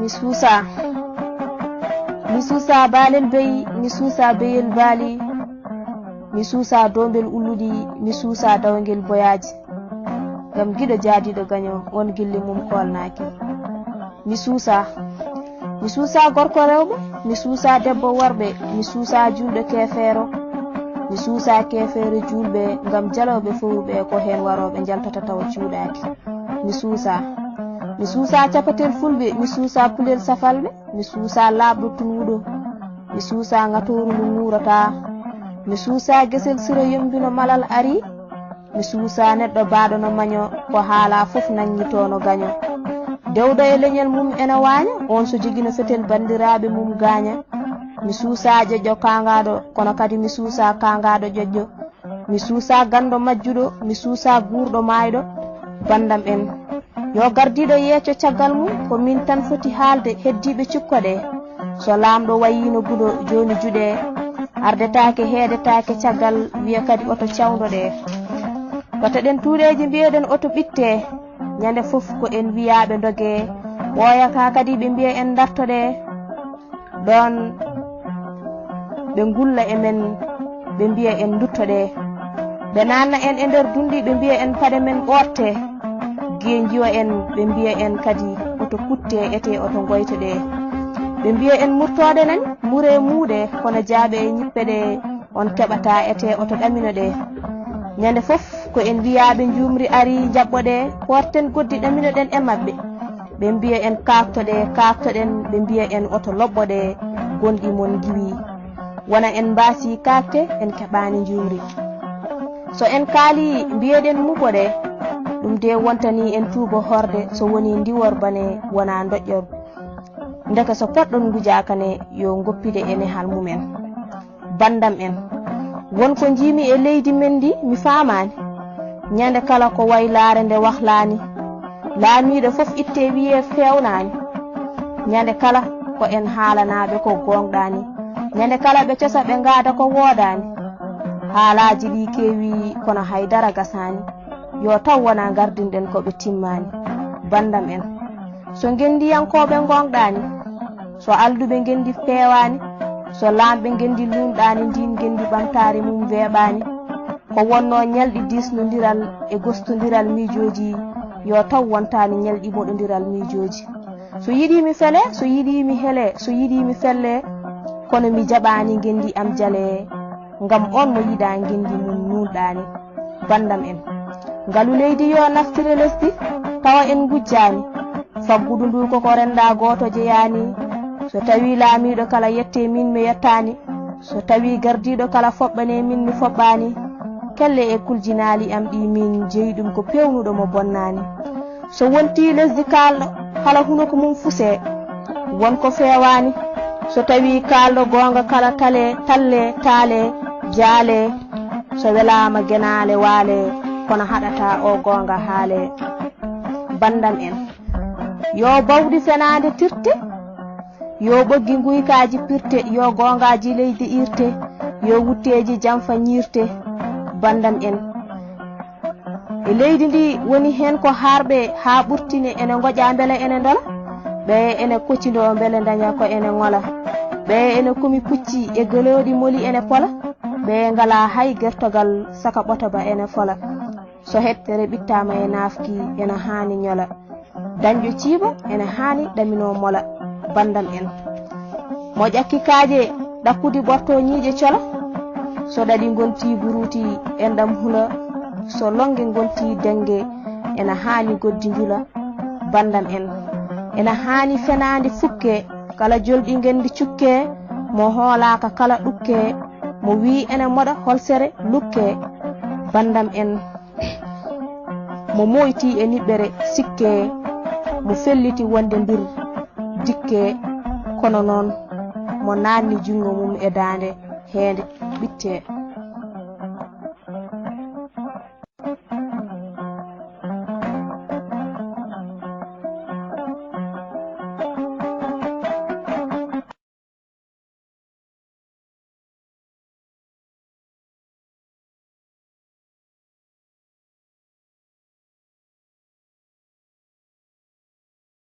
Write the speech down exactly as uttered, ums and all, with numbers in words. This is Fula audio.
Mi suusaa, mi suusaa baalel beyi, mi suusaa beyel baali, mi suusaa doombel ulluɗi, mi suusaa dawangel boyaaji. Ngam giɗo jaadiiɗo gaño, won gilli mum koolnaaki. Mi suusaa, mi suusaa gorko rewɓe, mi suusaa debbo worɓe, mi suusaa juulɗo keefeero, mi suusaa keefeero juulɓe, ngam jalooɓe fowruɓe ko heen warooɓe njaltata tawa cuuɗaaki. Mi suusaa, mi suusaa capatel fulɓe, mi suusaa pulel safalɓe, mi suusaa laaɓɗo tunwuɗo, mi suusaa ŋatooru ndu ŋuurataa, mi suusaa gesel siro yombino malal ari, mi suusaa neɗɗo baaɗo no maño, ko haalaa fof naŋŋitoo no gaño. Dewɗo e leñol mum ena waaña, oon so jogino fetel banndiraaɓe mum gaaña. Mi suusaa ƴoƴƴo kaangaaɗo, kono kadi mi suusaa kaangaaɗo ƴoƴƴo. Mi suusaa ganndo majjuɗo, mi suusaa guurɗo maayɗo, banndam en. Yo gardiiɗo yeeco caggal mum, ko miin tan foti haalde, heddiiɓe cukkoɗee. So laamɗo wayiino guɗo, jooni juɗee. Ardetaake, heedetaake caggal, wiya kadi oto cawndoɗee. Mbaɗtoɗen tuuɗeeji, mbiyeɗen oto ɓittee. Ñande fof ko en wiyaaɓe ndogee. Ɓooya kaa kadi ɓe mbiya en ndartoɗee. Ɗoon ɓe ngulla e men, ɓe mbiya en nduttoɗee. Ɓe naatna en e nder dunɗi, ɓe mbiya en paɗe men ɓoottee. Giye njiwa en, ɓe mbiya en kadi oto kuttee, etee oto ngoytoɗee. Ɓe mbiya en murtooɗe nani, muree muuɗee, kono jaaɓe e ñippe ɗe on keɓataa, etee oto ɗaminoɗee. Ñande fof ko en wiyaaɓe njuumri ari njaɓɓoɗee, poorten goddi ɗaminoɗen e maɓɓe. Ɓe mbiya en kaaktoɗee, kaaktoɗen, ɓe mbiya en oto loɓɓoɗee, gonɗi mon ngiwii. Wona en mbaasii kaakte, en keɓaani njuumri. So en kaalii, mbiyeɗen muɓɓoɗee, ɗum dee wontanii en tuuba horde, so wonii ndiwor bane, wonaa ndoƴƴor. Ndeke so poɗɗon ngujaaka ne, yo ngoppide e nehal mumen. Banndam en. Won ko njiimi e leydi men ndi, mi faamaani. Ñande kala ko waylaare nde wahlaani. Laamiiɗo fof ittee wiyee feewnaani. Ñande kala ko en haalanaaɓe ko gooŋɗaani. Ñande kala ɓe cosa ɓe ngaada ko woodaani. Haalaaji ɗi keewi kono hay dara gasaani. Yo taw wonaa ngardinɗen ko ɓe timmaani. Banndam en. So ngenndiyankooɓe ngooŋɗaani, so alduɓe ngenndi feewaani, so laamɓe ngenndi luunɗaani, ndiin ngenndi ɓamtaare mum weeɓaani. Ko wonnoo ñalɗi diisnondiral e gostondiral miijooji, yo taw wontaani ñalɗi moɗondiral miijooji. So yiɗii mi fele, so yiɗii mi hele, so yiɗii mi felle, kono mi jaɓaani ngenndi am jale, ngam oon mo yiɗaa ngenndi mum nuunɗaani. Banndam en. Ngalu leydi yo naftire lesdi, tawa en ngujjaani. Faggudu ndu koko renndaa gooto jeyaani. So tawii laamiiɗo kala yettee miin mi yettaani. So tawii gardiiɗo kala foɓɓanee miin mi foɓɓaani. Kelle e kuljinaali am ɗi miin jeyi ɗum ko peewnuɗo mo bonnaani. So wontii lesdi kaalɗo, kala hunuko mum fusee. Won ko feewaani. So tawii kaalɗo goonga kala talee, tallee, taalee, jaalee. So welaama genaale waalee, kono haɗataa o goonga haalee. Banndam en. Yo bawɗi fenaande tirte, yo ɓoggi nguykaaji pirte, yo goongaaji leydi irte, yo wutteeji jamfa ñiirte. Banndam en. E leydi ndi woni heen ko haarɓe haa ɓurtini ene ngoƴa mbele ene ndola, ɓe ene kocindoo mbele ndaña ko ene ŋola, ɓe ene komi pucci e gelooɗi moli ene pola, ɓe ngalaa hay gertogal saka ɓoto ba ene fola. So hettere ɓittaama e naafki ene haani ñola. Dañɗo ciiɓo ene haani ɗaminoo mola. Banndam en. Mo ƴakki kaaƴe ɗakkudi ɓorto ñiiƴe cola. So ɗaɗi ngontii buruuti enɗam hula. So lonnge ngontii dennge ene haani goddi njula. Banndam en. Ene haani fenaande fukkee, kala jolɗi ngenndi cukkee, mo hoolaaka kala ɗukkee, mo wii ene moɗa holsere lukkee. Banndam en. Mo mooyti e niɓɓere sikkee, mo felliti wonde mbir dikkee, kono noon mo naatni junngo mum e daande heende ɓittee.